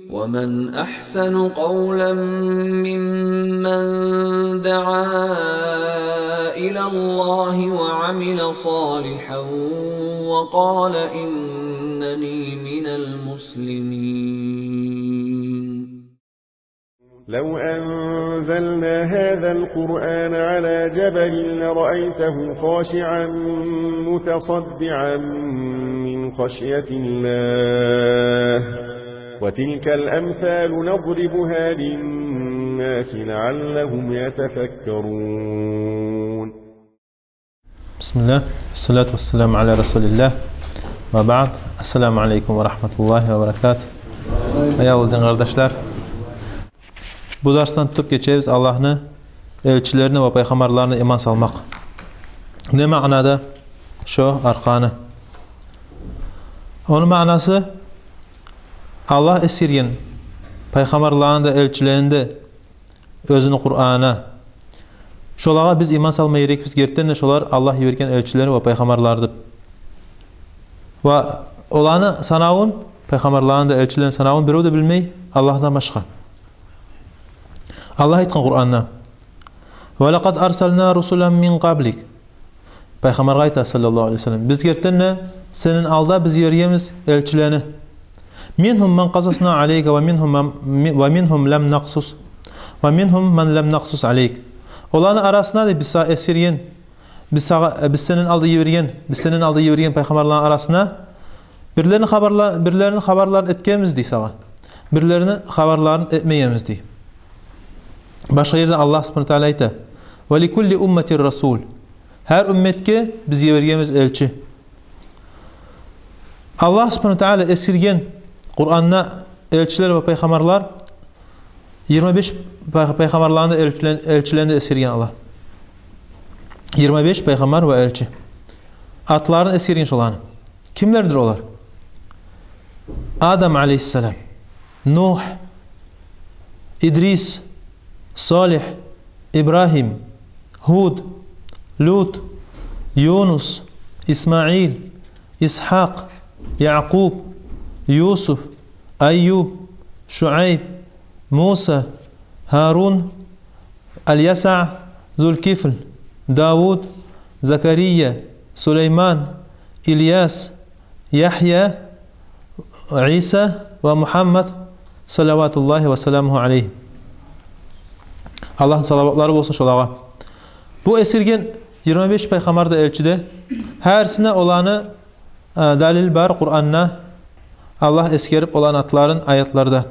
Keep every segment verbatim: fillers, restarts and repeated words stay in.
ومن أحسن قولا ممن دعا إلى الله وعمل صالحا وقال إنني من المسلمين. لو أنزلنا هذا القرآن على جبل لرأيته خاشعا متصدعا من خشية الله. وتلك الأمثال نضربها للناس لعلهم يتفكرون. بسم الله، والصلاة والسلام على رسول الله، وبعد. السلام عليكم ورحمة الله وبركاته. Аявлу дин къардашлар, бу дарсдан тутуп гечебиз Аллагьны элчилерине ва пайхаммарларына иман салмакъ. Не маънада шо арканы? Ону маънасы, Аллагь эсгерген пайхаммарланы да, элчилени де оьзюню Къуранына. Шолагъа биз иман салма герекбиз, гертиден де шолар Аллагь йиберген элчилер ва пайхаммарлар деп. Ва оланы санавун, пайхаммарланы да, элчилени санавун бирев де билмей Аллагьдан башгъа. Аллагь айтгъан Къуранда: «Ва лакъад арсална русулан мин къаблик». Пайхаммаргъа айта, саллаллагьу алайгьи ва саллам: «Биз гертиден де сенден алда биз йибергенбиз элчилени. Мингьум ман къасасна алайка ва мингьум ман, ва мингьум лам накъсус, ва мингьум ман лам накъсус алайк». Оланы арасына да биз сагъа эсгерген, биз сагъа, э, биз сенден алда йиберген, биз сенден алда йиберген пайхаммарланы арасына бирлерини хабарла-, бирлерини хабарларын этгенбиз дей сагъа, бирлерини хабарларын этмегенбиз дей. Башгъа ерде Аллагь субгьанагьу ва тааля айта: «Ва ли кулли умматин расул». Гьар умметге биз йибергенбиз элчи. Аллагь субгьанагьу ва тааля эсгерген Къуранда элчилер ва пайхаммарлар, йигирма беш пай-, пайхаммарланы да, элчилен-, элчилени де эсгерген Аллагь. Йигирма беш пайхаммар ва элчи. Атларын эсгерген шоланы. Кимлердир олар? Адам алайгьиссалам, Нугь, Идрис, Салигь, Ибрагьим, Гьуд, Лут, Юнус, Исмаил, Исгьакъ, Якъуб, Юсуф, Айюб, Шуайб, Муса, Гьарун, Аль-Ясаъ, Зулкифл, Давуд, Закария, Сулейман, Ильяс, Ягья, Иса ва Мугьаммад, салаватуллагьи ва саламугьу алайгьим. Аллагьны салаватлары болсун шолагъа. Бу эсгерген йигирма беш пайхаммар да, элчи де, гьарисине оланы, э, далил бар Къуранда, Аллагь эсгерип оланы атларын аятларда.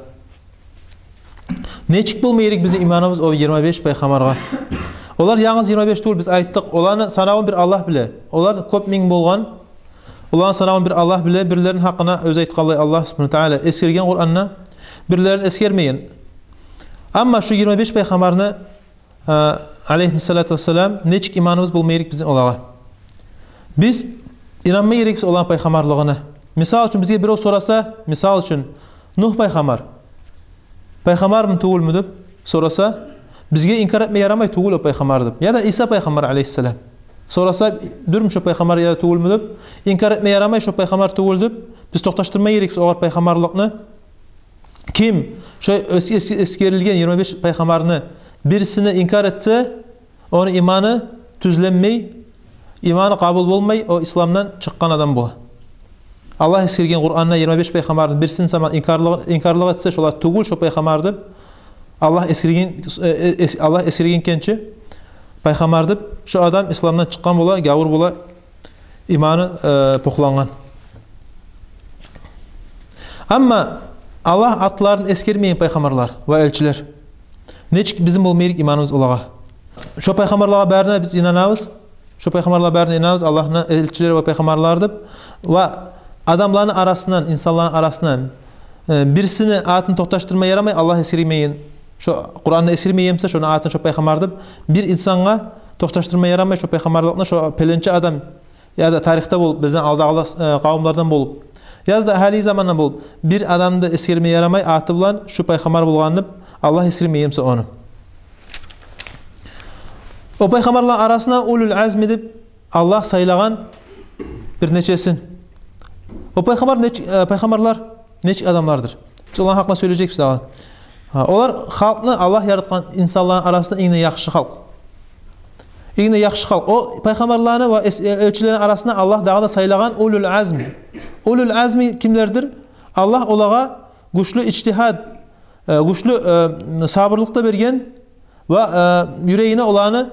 Нечик болма герек бизин иманыбыз о йигирма беш пайхаммаргъа? Олар янгыз йигирма беш тюгюл, биз айтдыкъ. Оланы санавун бир Аллагь биле. Олар кёп минг болгъан. Оланы санавун бир Аллагь биле. Бирлерини гьакъына, оьзю айтгъанлай, Аллагь субгьанагьу ва тааля эсгерген Къуранда, бирлерин эсгермеген. Амма шу йигирма беш пайхаммарны э, алайгьимуссалату вассалам, нечик иманыбыз болма герек бизин олагъа? Биз инанма герекбиз оланы пайхаммарлыгъына. Мисал учун, бизге бирев сораса, мисал учун, Нугь пайхаммар пайхаммармы, тюгюлмю деп сораса, бизге инкар этме ярамай, тюгюл о пайхаммар деп. Яда Иса пайхаммар алайгьиссалам. Сораса, дюрмю шо пайхаммар яда тюгюлмю деп, инкар этме ярамай, шо пайхаммар тюгюл деп. Биз токъташдырма герекбиз огъар пайхаммарлыкъны. Ким шо эс-, эс-, эсгерилген йигирма беш пайхаммарны бирисини инкар этсе, ону иманы тюзленмей, иманы къабул болмай, о исламдан чыкъгъан адам бола. Аллагь эсгерген Къуранда йигирма беш пайхаммарны бирисин сама инкарлыкъ, инкарлыкъ этсе, шолар тюгюл шо пайхаммар деп, Аллагь эсгерген, э, э, эс-, Аллагь эсгерген экенчи пайхаммар деп, шо адам исламдан чыкъгъан бола, гавур бола, иманы, э, пухлангъан. Амма Аллагь атларын эсгермеген пайхаммарлар ва элчилер, нечик бизин болма герек иманыбыз олагъа? Шо пайхаммарлагъа барына биз инанабыз. Шо пайхаммарлагъа барына инанабыз, Аллагьны элчилери ва пайхаммарлары деп. Ва адамланы арасындан, инсанланы арасындан, э, бирисини атын токъташдырма ярамай, Аллагь эсгермеген, шо Къуранда эсгермеген буса, шону атын шо пайхаммар деп, бир инсангъа токъташдырма ярамай шо пайхаммарлыкъны, шо пеленче адам, яда тарихда болуп, бизден алдагъы, э, къавумлардан болуп, яда гьали замандан болуп, бир адамны да эсгерме ярамай аты булан, шу пайхаммар болгъан деп, Аллагь эсгермеген буса ону. О пайхаммарланы арасына улул азми деп Аллагь сайлагъан бир нечесин. О пайхаммар неч-, э, пайхаммарлар нечик адамлардыр? Биз оланы гьакъында сёйлежекбиз дагъы. Гьа, олар халкъны, Аллагь яратгъан инсанланы арасында инг де яхшы халкъ. Инг де яхшы халкъ. О пайхаммарланы ва эс-, э-, элчилени арасында Аллагь дагъы да сайлагъан улул азм. Улул азм кимлердир? Аллагь олагъа гючлю ижтигьад, э, гючлю, э, сабурлукъ да берген ва, э, юрегине оланы,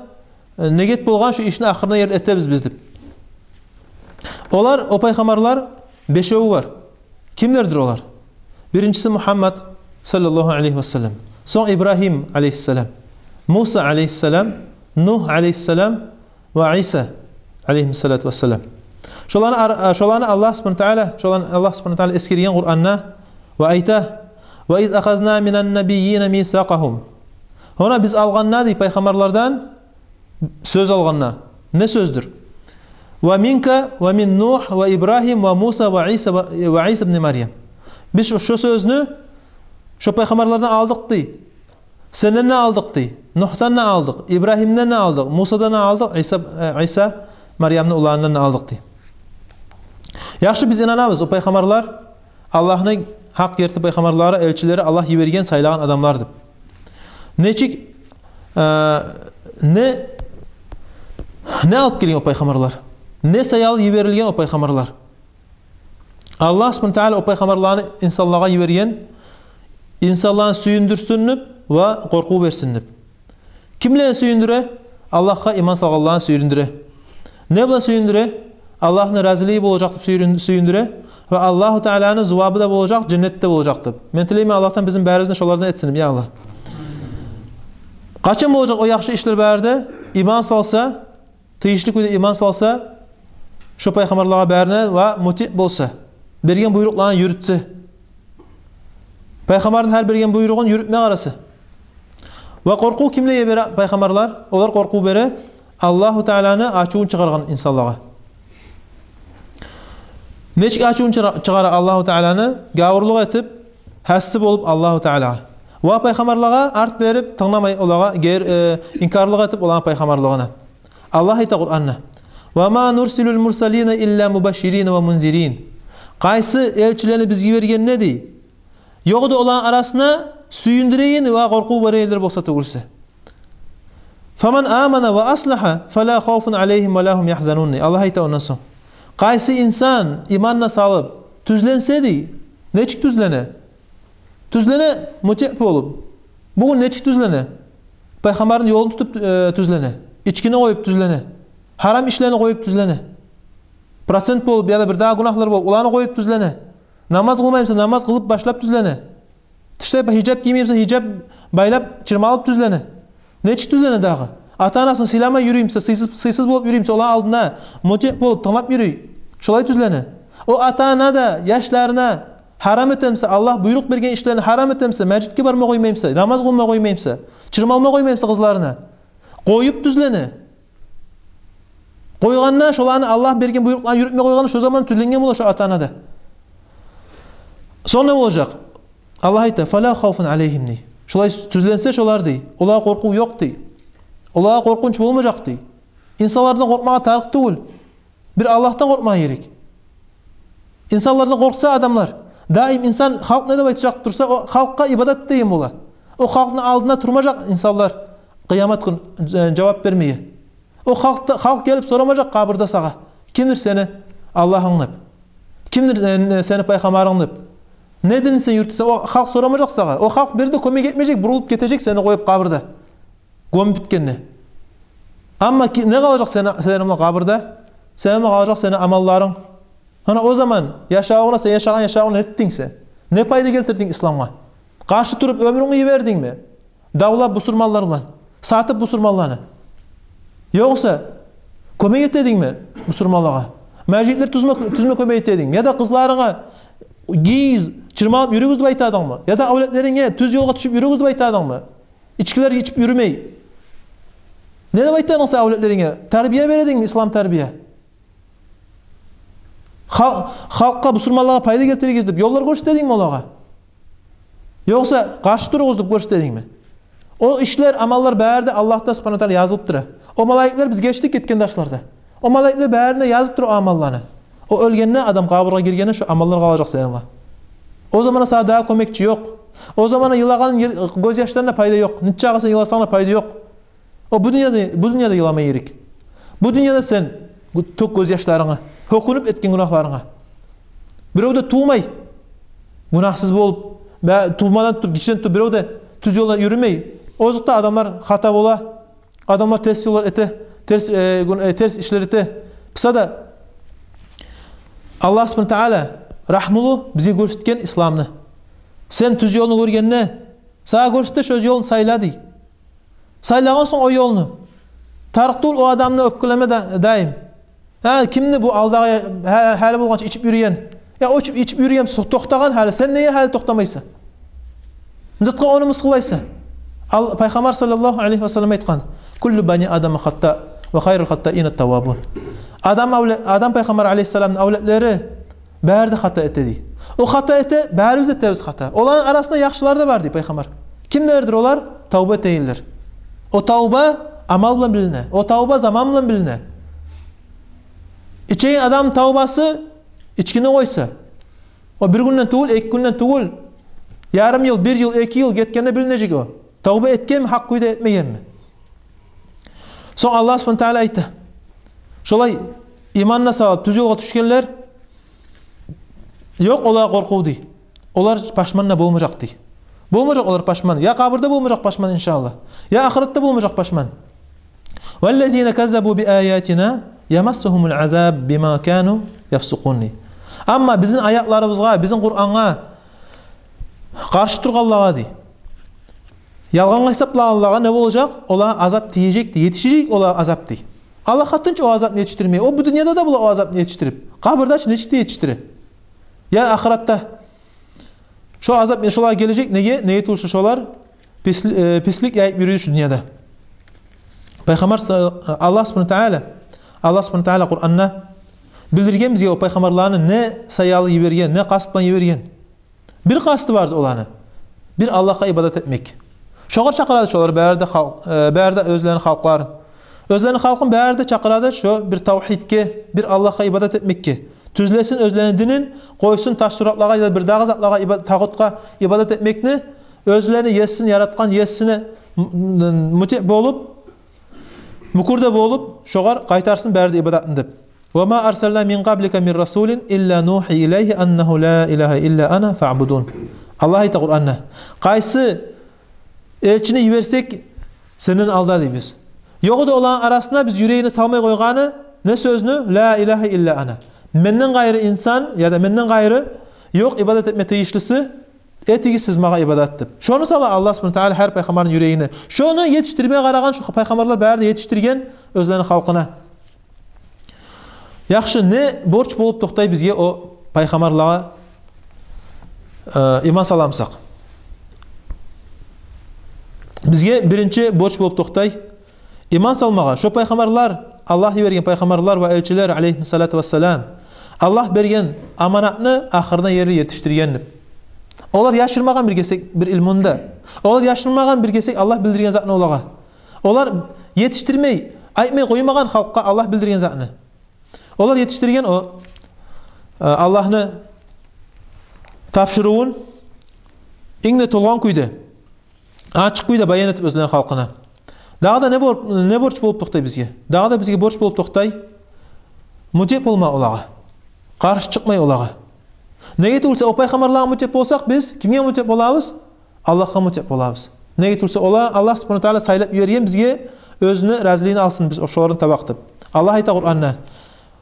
э, негет болгъан шу ишни ахырына ерли этебиз биз деп. Олар, о пайхаммарлар бешеви бар. Кимлердир олар? Биринчиси Мухаммад саллаллагьу алайгьи ва саллам. Сонг Ибрагьим алайгьиссалам, Муса алайгьиссалам, Нугь алайгьиссалам ва Иса алайгьиссалату вассалам. Шоланы ар-, а, шоланы Аллагь субгьанагьу ва таала, шоланы Аллагь субгьанагьу ва таала эсгерген Къуранда ва айта: «Ва из ахазна минан набиййина мисакъагьум». Гьона биз алгъанда дей пайхаммарлардан сёз алгъанда. Не сёздюр? «Ва минка ва мин Нугь ва Ибрагьим ва Муса ва Иса ва, ва Иса ибн Марьям». Биз шо, шо сёзню шо пайхаммарлардан алдыкъ дей. Сенден де алдыкъ дей. Нугьдан да алдыкъ, Ибрагьимден де алдыкъ, Мусадан да алдыкъ, Иса, э, Иса Марьямны уланындан да алдыкъ дей. Яхшы, биз инанабыз, о пайхаммарлар Аллагьны гьакъ герти пайхаммарлары, элчилери, Аллагь йиберген, сайлагъан адамлар деп. Нечик, э, не, не алып гелген о пайхаммарлар? Не саялы йиберилген о пайхаммарлар? Аллагь субгьанагьу ва таала о пайхаммарланы инсанлагъа йиберген, инсанланы сююндюрсюн деп ва къоркъув берсин деп. Кимлени сююндюре? Аллагьгъа иман салгъанланы сююндюре. Не булан сююндюре? Аллагьны разилиги болажакъ деп сююн-, сююндюре. Ва Аллагьу тааланы зувабы да болажакъ, женнет де болажакъ деп. Мен тилеймен Аллагьдан бизин барыбызны шолардан этсин, я Аллагь. Къачан болажакъ о яхшы ишлер бары да? Иман салса, тийишли кюйде иман салса шо пайхаммарлагъа барына ва мутиъ болса, берген буйрукъларын юрютсе, пайхаммарны гьар берген буйругъун юрютме къараса. Ва къоркъув кимлеге бере пайхаммарлар? Олар къоркъув бере Аллагьу тааланы ачувун чыгъаргъан инсанлагъа. Нечик ачувун чыгъара, чыгъара Аллагьу тааланы? Гавурлукъ этип, гьасси болуп Аллагьу таалагъа. Ва пайхаммарлагъа арт берип, тынгламай олагъа, гер-, э, инкарлыкъ этип оланы пайхаммарлыгъына. Аллагь айта Къуранда: «Ва ма нурсилул мурсалина илла мубашширина ва мунзирин». Къайсы элчилени биз йиберген не дей? Ёкъ эди оланы арасына сююндюреген ва къоркъув берегенлер болса тюгюлсе. «Фаман амана ва аслаха, фала хавфун алайгьим ва ла гьум ягьзанун», дей. Аллагь айта ондан сонг: къайсы инсан иманына салып, тюзленсе дей. Нечик тюзлене? Тюзлене мутиъ болуп. Бугюн нечик тюзлене? Пайхаммарны ёлун тутуп, э, тюзлене. Ичкини къоюп тюзлене. Гьарам ишлени къоюп тюзлене. Процент болуп яда бирдагъы гюнагьлар болуп, оланы къоюп тюзлене. Намаз къылмаймыса, намаз къылып башлап тюзлене. Тышда гьижап гиймеймиса, гьижап байлап, чырмалып тюзлене. Нечик тюзлене дагъы? Ата-анасын сыйламай юрюймиса, сыйсыз, сыйсыз болуп юрюймиса, оланы алдында мутиъ болуп, тынглап юрюй. Шолай тюзлене. О ата-ана да яшларына гьарам этемиса, Аллагь буйрукъ берген ишлени гьарам этемиса, межитге барма къоймаймыса, намаз къылма къоймаймыса, чырмалма къоймаймыса къызларына, къоюп тюзлене. Къойгъанда, шоланы Аллагь берген буйрукъланы юрютме къойгъанда, шо заман тюзленген бола шо ата-ана да. Сонг не болажакъ? Аллагь айта: «Фала хавфун алайгьим», дей. Шолай тюзленсе шолар, дей, олагъа къоркъув ёкъ, дей. Олагъа къоркъунч болмажакъ, дей. Инсанлардан къоркъмагъа тарыкъ тюгюл. Бир Аллагьдан къоркъмагъа герек. Инсанлардан къоркъса адамлар, даим инсан халкъ не деп айтажакъ турса, о халкъгъа ибадат деген бола. О халкъны алдына турмажакъ инсанлар къыямат гюн, э, жавап бермеге. О халкъда, халкъ гелип сорамажакъ къабурда сагъа: «Кимдир сени Аллагьынг?» деп. «Кимдир, э, сени пайхаммарынг?» деп. «Не дин сен юрютесен?» О халкъ сорамажакъ сагъа. О халкъ бир де кёмек этмежек, бурулуп гетежек сени къоюп къабурда. Гёмюп битгенде. Амма ки-, не къалажакъ сени, сени булан къабурда? Сени булан къалажакъ сени амалларынг. Гьана о заман яшавунгда сен яшагъан яшавунгда не этдинг сен? Не пайда гелтирдинг исламгъа? Къаршы туруп оьмюрюнгню йибердингми? Давлап бусурманлар булан, сатып бусурманланы. Ёкъса кёмек этедингми бусурманлагъа? Межитлер тюзме, тюзме кёмек этедингми? Яда къызларынга гийиз, чырмалып юрюгюз деп айтадынгмы? Яда авлетлеринге тюз ёлгъа тюшюп юрюгюз деп айтадынгмы? Ичкилер ичип юрюмей. Не деп айтадынг сен авлетлеринге? Тарбия бередингми, ислам тарбия? Хал-, халкъгъа, бусурманлагъа пайда гелтиригиз деп ёллар гёрсетедингми олагъа? Ёкъса къаршы туругъуз деп гёрсетедингми? О ишлер, амаллар бары да Аллагьда субгьанагьу ва таала язылып тура. О малайиклер, биз гечдик гетген дарсларда, о малайиклер барына язып тура о амалланы. О оьлгенде, адам къабургъа гиргенде, шо амаллар къалажакъ сени булан. О заманда сагъа дагъы кёмекчи ёкъ. О заманда йылагъан ер-, гёзьяшларынга пайда ёкъ. Нечакъы сен йыласанг да, пайда ёкъ. О бу дюньяда, бу дюньяда йылама герек. Бу дюньяда сен гё-, тёк гёзьяшларынгны, гьёкюнюп этген гюнагьларынга. Бирев де тувмай, гюнагьсыз болуп, бе-, тувмадан тутуп, гиччиден тутуп, бирев де тюз ёлда юрюмей. Озокъда, адамлар хата бола, адамлар терс ёллар эте, терс, э, гюн-, э, терс ишлер эте. Буса да, Аллагь субгьанагьу ва тааля рагьмулу, бизге гёрсетген исламны. Сен тюз ёлну гёргенде, сагъа гёрсете шо ёлну, сайла дей. Сайлагъан сонг о ёлну. Тарыкъ тюгюл о адамны оьпкелеме да-, дайым. Гьа, кимни бу алдагъы гьа-, гьали болгъанча ичип юрюген? Я, о ичип, ичип юрюген, то-, токътагъан гьали. Сен неге гьали токътамайсан? Не затгъа ону мысгъыллайсан? Ал-, Пайхаммар саллаллагьу алайгьи ва саллам айтгъан: «Куллу бани Адама хаттаъ, ва хайрул хаттаина ат-таввабун». Адам авле-, Адам пайхаммар алайгьиссаламны авлетлери бары да хата эте дей. О хата эте, барыбыз этебиз хата. Оланы арасында яхшылар да бар дей пайхаммар. Кимлердир олар? Тавба этегенлер. О тавба амал булан билине. О тавба заман булан билине. Ичеген адамны тавбасы, ичгини къойса, о бир гюнден тюгюл, эки гюнден тюгюл, ярым йыл, бир йыл, эки йыл гетгенде билинежек о. Тавба этгенми, гьакъ кюйде этмегенми? Сонг Аллагь субгьанагьу ва тааля айта: шолай иманына салып, тюз ёлгъа тюшгенлер, ёкъ олагъа къоркъув дей. Олар пашман да болмажакъ дей. Болмажакъ олар пашман. Я къабурда болмажакъ пашман, иншааллагь, я ахыратда болмажакъ пашман. «Валлазина каззабу би аятина ямассугьумул азаб бима кану яфсукъун» дей. Амма бизин аятларыбызгъа, бизин Къурангъа къаршы тургъанлагъа дей, ялгъангъа гьисаплагъанлагъа не болажакъ? Олагъа азап тиежек дей, етишежек олагъа азап дей. Аллагь къатынчы о азапны етишдирмей, о бу дюньяда да бола о азапны етишдирип, къабурда чы нечик де етишдире, я ахыратда. Шо азап мен шолагъа гележек, неге, неге тюгюл шо шолар пис-, э, пислик яйып юрюй шу дюньяда. Пайхаммар са-, Аллагь субгьанагьу ва тааля, Аллагь субгьанагьу ва тааля Къуранда билдирген бизге о пайхаммарланы не саялы йиберген, не къаст булан йиберген. Бир къасты барды оланы. Бир Аллагьгъа ибадат этмек. Шогъар чакъырады шолар бары да халкъ-, э, бары да оьзлени халкъларын. Оьзлени халкъын бары да чакъырады шо бир тавгьидге, бир Аллагьгъа ибадат этмекге. Тюзлесин оьзлени динин, къойсун таш суратлагъа яда бир дагъы затлагъа иба-, тагъутгъа ибадат этмекни, оьзлени есин яратгъан есине м-, м-, мутиъ болуп, мюкюр де болуп, шогъар къайтарсын бары да ибадатны деп. «Ва ма арсална мин къаблика мин расулин илла нугьи илайгьи аннагьу ла илагьа илла ана фаъбудун». Аллагь айта Къуранда: къайсы элчини йиберсек сенден алда, дей, биз, ёкъ эди оланы арасына биз юрегине салмай къойгъаны не сёзню? «Ла илагьа илла ана». Менден къайры инсан яда менден къайры ёкъ ибадат этме тийишлиси, этигиз сиз магъа ибадат деп. Шону сала Аллагь субгьанагьу ва тааля гьар пайхаммарны юрегине. Шону етишдирме къарагъан шо пайхаммарлар бары да етишдирген оьзлени халкъына. Яхшы, не борч болуп токътай бизге о пайхаммарлагъа, э, иман саламсакъ? Бизге биринчи борч болуп токътай иман салмагъа шо пайхаммарлар, Аллагь йиберген пайхаммарлар ва элчилер, алейгьимуссалату вассалам, Аллагь берген аманатны ахырына ерли етишдирген деп. Олар яшырмагъан бир гесек бир илмуну да. Олар яшырмагъан бир гесек Аллагь билдирген затны олагъа. Олар етишдирмей, айтмай къоймагъан халкъгъа Аллагь билдирген затны. Олар етишдирген о, э, Аллагьны тапшурувун инг де толгъан кюйде, ачыкъ кюйде баян этип оьзлени халкъына. Дагъы да не бор-, не борч болуп токътай бизге? Дагъы да бизге борч болуп токътай мутиъ болма олагъа, къаршы чыкъмай олагъа. Неге тюгюлсе, о пайхаммарлагъа мутиъ болсакъ, биз кимге мутиъ болабыз? Аллагьгъа мутиъ болабыз. Неге тюгюлсе, олар Аллагь субгьанагьу ва тааля сайлап йиберген бизге оьзюню разилигин алсын, биз шолардан табакъ деп. Аллагь айта Къуранда: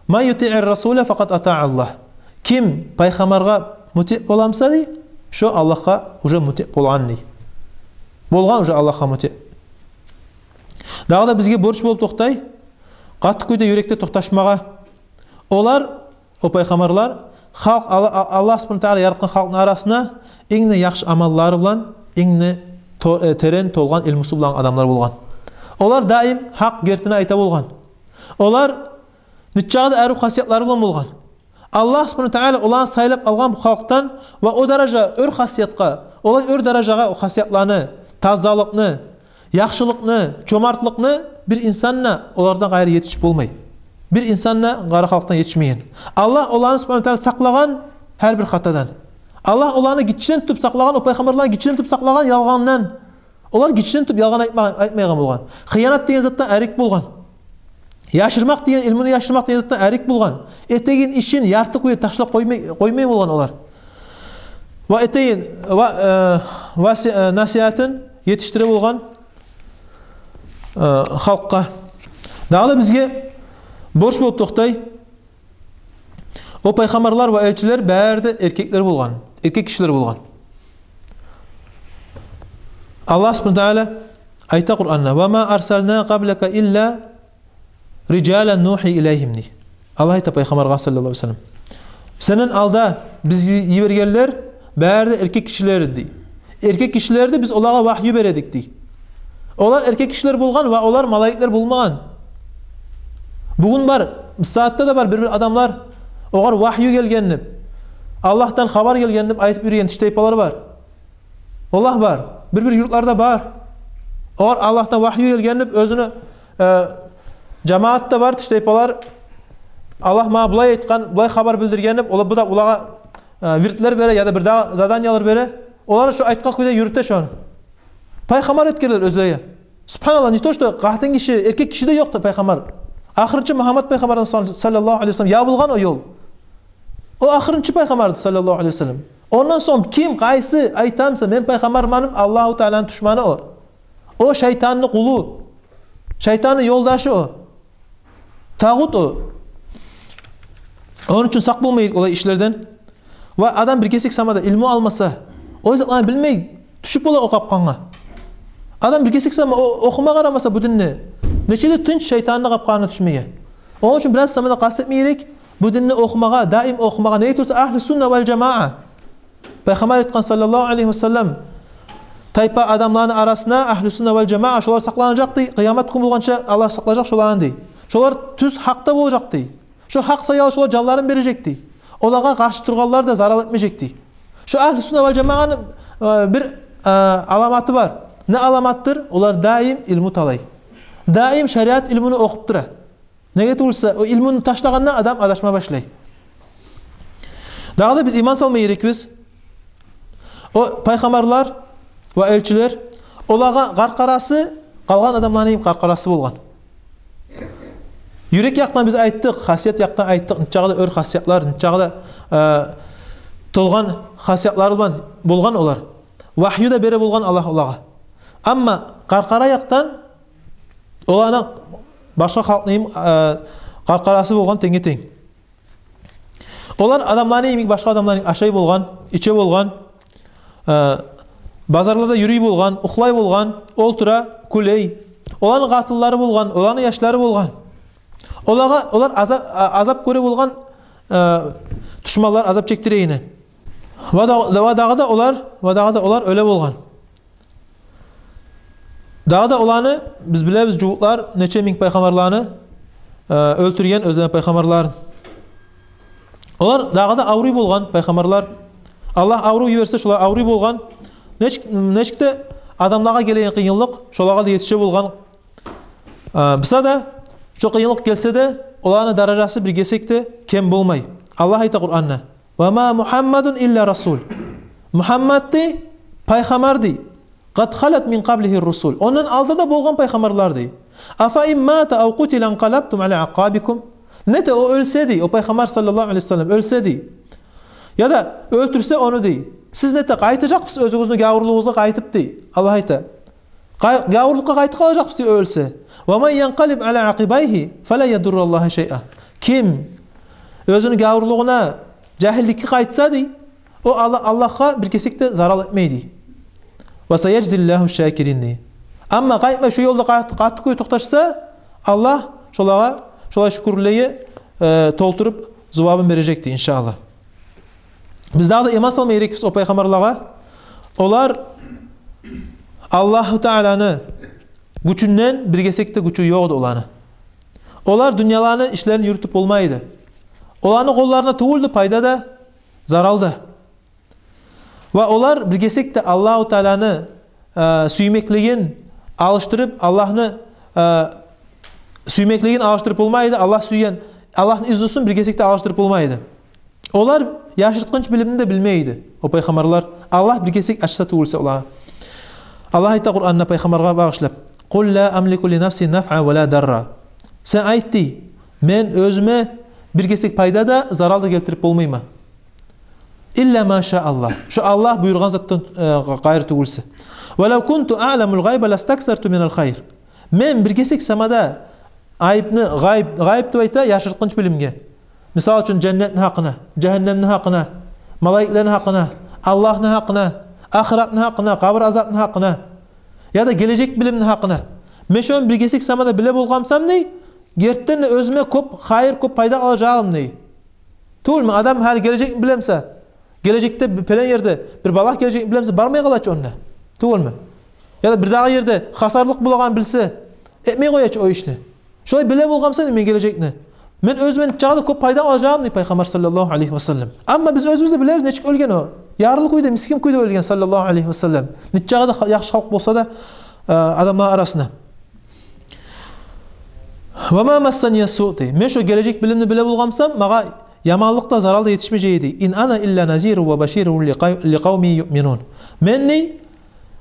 «Ман ютиъир расуля факъад атаъа Аллагь». Ким пайхаммаргъа мутиъ боламса, дей, шо Аллагьгъа уже мутиъ болгъан, дей. Болгъан уже Аллагьгъа мутиъ. Дагъы да бизге борч болуп токътай къатты кюйде юрекде токъташмагъа. Олар, о пайхаммарлар, халкъ, Алла-, А-, Аллагь субгьанагьу ва тааля яратгъан халкъны арасына инг де яхшы амаллары булан, инг де то-, э, терен толгъан илмусу булан адамлар болгъан. Олар даим гьакъ, гертини айта болгъан. Олар нечакъы да арив хасиятлары булан болгъан. Аллагь субгьанагьу ва тааля оланы сайлап алгъан бу халкъдан ва о даража оьр хасиятгъа, олай оьр даражагъа о хасиятланы, тазалыкъны, яхшылыкъны, чомартлыкъны бир инсан да олардан къайры етишип болмай. Бир инсан да къара халкъдан етишмеген. Аллагь оланы субгьанагьу ва тааля сакълагъан гьар бир хатадан. Аллагь оланы гиччиден тутуп сакълагъан, о пайхаммарланы гиччиден тутуп сакълагъан ялгъандан. Олар гиччиден тутуп ялгъан айтма-, айтмайгъан болгъан. Хыянат деген затдан арек болгъан. Яшырмакъ деген, илмуну яшырмакъ деген затдан арек болгъан. Этеген ишин ярты кюйде ташлап къоймай, къоймай болгъан олар. Ва этеген, ва, э, ва се-, э, насигьатын етишдире болгъан, э, халкъгъа. Дагъы да бизге борч болуп токътай. О пайхаммарлар ва элчилер бары да эркеклер болгъан, эркек кишилер болгъан. Аллагь субгьанагьу ва тааля айта Къуранда: «Ва ма арсална къаблака илла риджалан нухи илайгьим», — дей. Аллагь айта пайхаммаргъа саллаллагьу алайгьи ва саллам: «Сенден алда биз йибергенлер бары да эркек кишилер эди», — дей. «Эркек кишилер эди, биз олагъа вагью бередик», — дей. Олар эркек кишилер болгъан ва олар малайиклер болмагъан. Бугюн бар, бу сагьатда да бар бир-бир адамлар, огъар вагью гелген деп, Аллагьдан хабар гелген деп айтып юрюген тиштайпалар бар. Валлагь бар. Бир-бир юртларда бар. Огъар Аллагьдан вагью гелген деп оьзюню, э, жамааты да бар, тиштайпалар. Аллагь магъа булай айтгъан, булай хабар билдирген деп, олар, бу да олагъа, э, вирдлер бере яда бир дагъы заданиялар бере. Олар шо айтгъан кюйде юрюте шону. Пайхаммар этгенлер оьзлеге. Субгьаналлагь, не то что къатын киши, эркек киши де ёкъ да пайхаммар. Ахырынчы Мугьаммат пайхаммардан сон-, саллаллагьу алайгьи ва саллам, ябылгъан о ёл. О ахырынчы пайхаммар эди, саллаллагьу алайгьи ва саллам. Ондан сонг ким, къайсы айтамса, мен пайхаммарман деп, Аллагьу Тааляны душманы о. О шайтанны къулу. Шайтанны ёлдашы о. Тагъут о. Ону учун сакъ болма герек олай ишлерден. Ва адам бир кесек сама да илму алмаса, о затланы билмей, тюшюп бола о къапкъангъа. Адам бир кесек сама о-, охума къарамаса бу динни, нече де тынч шайтанны къапкъанына тюшмеге. Ону учун бираз сама да къаст этме герек бу динни охумагъа, даим охумагъа. Неге турса, агьлю сунна вал жамаа, пайхаммар айтгъан, саллаллагьу алайгьи ва саллам, тайпа адамланы арасына, агьлю сунна вал жамаа, шолар сакъланажакъ дей, къыямат гюн болгъанча Аллагь сакълажакъ шоланы дей. Шолар тюз гьакъда болажакъ дей. Шо гьакъ саялы шолар жанларын бережек дей. Олагъа къаршы тургъанлар да зарал этмежек дей. Шо агьлю сунна вал жамааны, э, бир, э, аламаты бар. Не аламатдыр? Олар даим илму талай. Даим шариат илмуну охуп тура. Неге тюгюлсе, о илмуну ташлагъанда адам адашма башлай. Дагъы да биз иман салма герекбиз. О пайхаммарлар ва элчилер, олагъа къаркъарасы къалгъан адамланы йимик къаркъарасы болгъан. Юрек якъдан биз айтдыкъ, хасият якъдан айтдыкъ, нечакъы да оьр хасиятлар, нечакъы да, э, толгъан хасиятлар булан болгъан олар. Вагью да бере болгъан Аллагь олагъа. Амма къаркъара якъдан оланы башгъа халкъны йимик, э, къаркъарасы болгъан тенге-тенг. Олар адамланы йимик, башгъа адамланы йимик ашай болгъан, иче болгъан, э, базарларда юрюй болгъан, ухлай болгъан, олтура, кюлей. Оланы къатынлары болгъан, оланы яшлары болгъан. Олагъа, олар аза-, а-, азап гёре болгъан, э, душманлар азап чекдирегине. Ва да-, ва дагъы да олар, ва дагъы да олар оьле болгъан. Дагъы да оланы, биз билебиз, жугьутлар нече минг пайхаммарланы, э, оьлтюрген оьзлени пайхаммарларын. Олар дагъы да авруй болгъан пайхаммарлар. Аллагь аврув йиберсе, шолар авруй болгъан. Нечик, нечик де адамлагъа гелеген къыйынлыкъ шолагъа да етише болгъан. Э, буса да, шо къыйынлыкъ гелсе де, оланы даражасы бир гесек де кем болмай. Аллагь айта Къуранда: «Ва ма Мухаммадун илла расул». Мухаммад дей, пайхаммар дей. «Къад халат мин къаблигьи русул». Ондан алда да болгъан пайхаммарлар дей. «Афа ин мата ав къутила инкъалабтум ала акъабикум». Нете о оьлсе дей, о пайхаммар саллаллагьу алайгьи ва саллам оьлсе дей, яда оьлтюрсе ону дей, сиз нете къайтажакъсыз оьзюгюзню гавурлугъугъузгъа къайтып дей. Аллагь айта. Къай-, гавурлукъгъа къайтып къалажакъсыз дей о оьлсе. «Ва ман янкъалиб ала акъибайгьи фала ядурраллагьа шайъа». Ким оьзюню гавурлугъуна, жагьилликге къайтса дей, о Алла-, Аллагьгъа бир кесек де зарал этмей дей. «Ва саяжзиллагьу шакирин» дей. Амма къайтмай шо ёлда къат-, къатты кюйде токъташса, Аллагь шолагъа, шолай шюкюрлеге, э, толтуруп зувабын бережек дей, иншааллагь. Биз дагъы да иман салма герекбиз о пайхаммарлагъа. Олар Аллагьу Тааланы гючюнден бир кесек де гючю ёкъ эди оланы. Олар дюньяланы ишлерин юрютюп болмай эди. Оланы къолларына тюгюлдю пайда да, зарал да. Ва олар бир кесек де Аллагьу Тааланы, э, сюймеклигин алышдырып, Аллагьны, э, сюймеклигин алышдырып болмай эди. Аллагь сюйген, Аллагьны изнусун бир кесек де алышдырып болмай эди. Олар яшыртгъынч билимни де билмей эди, о пайхаммарлар, Аллагь бир гесек ачса тюгюл эсе олагъа. Аллагь айта Къуранда пайхаммаргъа багъышлап: «Къул ла амлику ли нафси нафъан ва ла дарра». Сен айт, дей, мен оьзюме бир гесек пайда да, зарал да гелтирип болмайман. «Илла ма ша Аллагь». Шо Аллагь буюргъан затдан, э, къайры тюгюл эсе. «Ва лав кунту аъламул гъайба ластаксарту минал хайр». Мен бир гесек сама да айыпны, гъайып, гъайып деп айта яшыртгъынч билимге. Мисал учун, женнетни гьакъына, жагьаннемни гьакъына, малайиклени гьакъына, Аллагьны гьакъына, ахыратны гьакъына, къабур азапны гьакъына, яда гележек билимни гьакъына. Мен шону бир гесек сама да биле болгъан эсем, дей, гертиден де оьзюме кёп хайыр, кёп пайда алажагъым, дей. Тюгюлмю? Адам гьали гележекни биле эсе, гележекде бир пелен ерде бир балагь гележекни биле эсе, бармай къала чы онда. Тюгюлмю? Яда бир дагъы ерде хасарлыкъ болагъанын билсе, этмей къоя чы о ишни. Шолай биле болгъан эсем мен гележекни, мен оьзюме нечакъы да кёп пайда алажагъым, дей пайхаммар саллаллагьу алайгьи ва саллам. Амма биз оьзюбюз де билебиз нечик оьлген о. Ярлы кюйде, мискин кюйде оьлген саллаллагьу алайгьи ва саллам. Нечакъы да ха-, яхшы халкъ болса да, э, адамлар арасында. «Ва ма массания су», дей. Мен шо гележек билимни биле болгъан эсем, магъа яманлыкъ да, зарал да етишмежек эди. «Ин ана илла назирун ва баширун ли къав-, ли къавмин юъминун». Мен, дей,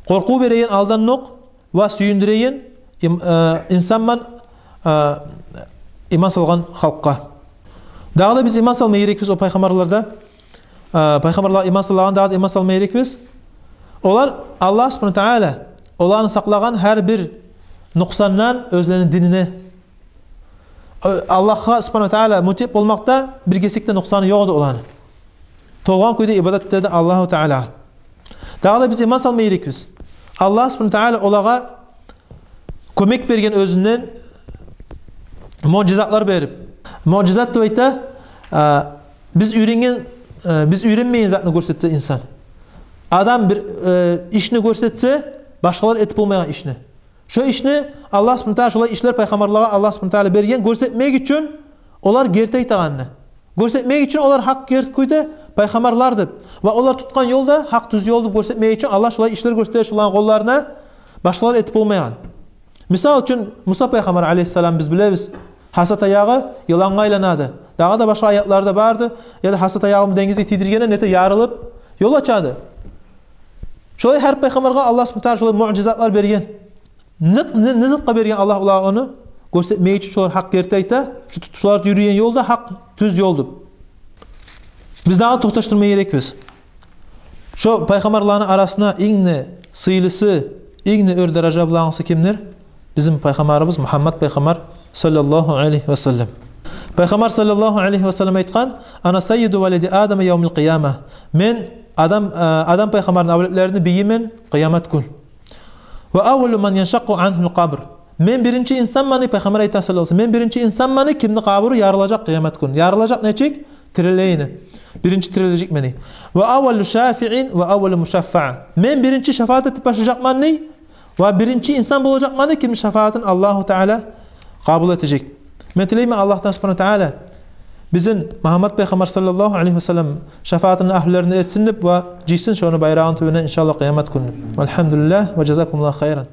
къоркъув береген, алданокъ, ва сююндюреген им-, э, инсанман, э, иман салгъан халкъгъа. Дагъы да биз иман салма герекбиз о пайхаммарларда. Э, пайхаммарлагъа иман салагъан, дагъы да иман салма герекбиз. Олар, Аллагь субгьанагьу ва тагьала оланы сакълагъан гьар бир нукъсандан оьзлени динине. Э, Аллагьгъа субгьанагьу ва тагьала мутиъ болмакъда бир гесек де нукъсаны ёкъ эди оланы. Толгъан кюйде ибадат этеди Аллагьу Таалагъа. Дагъы да биз иман салма герекбиз Аллагь субгьанагьу ва таала олагъа кёмек берген оьзюнден, муъжизатлар берип. Муъжизат деп айта, а, биз уьйренген, а, биз уьйренмеген затны гёрсетсе инсан. Адам бир, э, ишни гёрсетсе, башгъалар этип болмайгъан ишни. Шо ишни Аллагь субгьанагьу ва таала, шолай ишлер пайхаммарлагъа Аллагь субгьанагьу ва таала берген, гёрсетмек учун олар герти айтагъанны. Гёрсетмек учун олар гьакъ, герти кюйде пайхаммарлар деп. Ва олар тутгъан ёл да гьакъ, тюз ёл деп гёрсетмек учун Аллагь шолай ишлер гёрсете шоланы къолларына, башгъалар этип болмайгъан. Мисал учун, Муса пайхаммар алейгьиссалам, биз билебиз, гьаса таягъы йылангъа айланады. Дагъы да башгъа аятларда барды, яда гьаса таягъын денгизге тийдиргенде нете, ярылып, ёл ачады. Шолай гьар пайхаммаргъа Аллагь субгьанагьу ва таала шолай муъжизатлар берген. Не зат, не, не затгъа берген Аллагь олагъа ону? Гёрсетмек учун шолар гьакъ, герти айта, шу тутушулар юрюйген ёл да гьакъ, тюз ёл деп. Биз дагъы токъташдырма герекбиз. Шо пайхаммарланы арасына инг де сыйлысы, инг де оьр даража булангъысы кимдир? Бизин пайхаммарыбыз Мугьаммад пайхаммар саллаллагьу алейгьи ва саллам. Пайхаммар саллаллагьу алейгьи ва саллам айтгъан: «Ана саййиду валади Адама явмал къияма». Мен Адам, э, Адам пайхаммарны авлетлерини бийимен къыямат гюн. «Ва аввалу ман яншакъкъу ангьул къабр». Мен биринчи инсанман, пайхаммар айта саллаллагьу алейгьи ва саллам, мен биринчи инсанман, кимни къабуру ярылажакъ къыямат гюн. Ярылажакъ нечик? Тирилейин. Биринчи тирилежекмен. «Ва аввалу шафиин ва аввалу мушаффаа». Мен биринчи шафаат этип башлажакъман, ва биринчи инсан болажакъман, кимни шафаатын Аллагьу таала къабул этежек. Мен тилеймен Аллагьдан субгьанагьу ва таала бизин Мугьаммад пайхаммар саллаллагьу алейгьи ва саллам шафаатыны агьлюлеринден этсин деп ва жыйсын шону байрагъыны тюбюне, иншааллагь, къыямат гюн. Валгьамдулиллагь ва жазакумуллагьу хайран.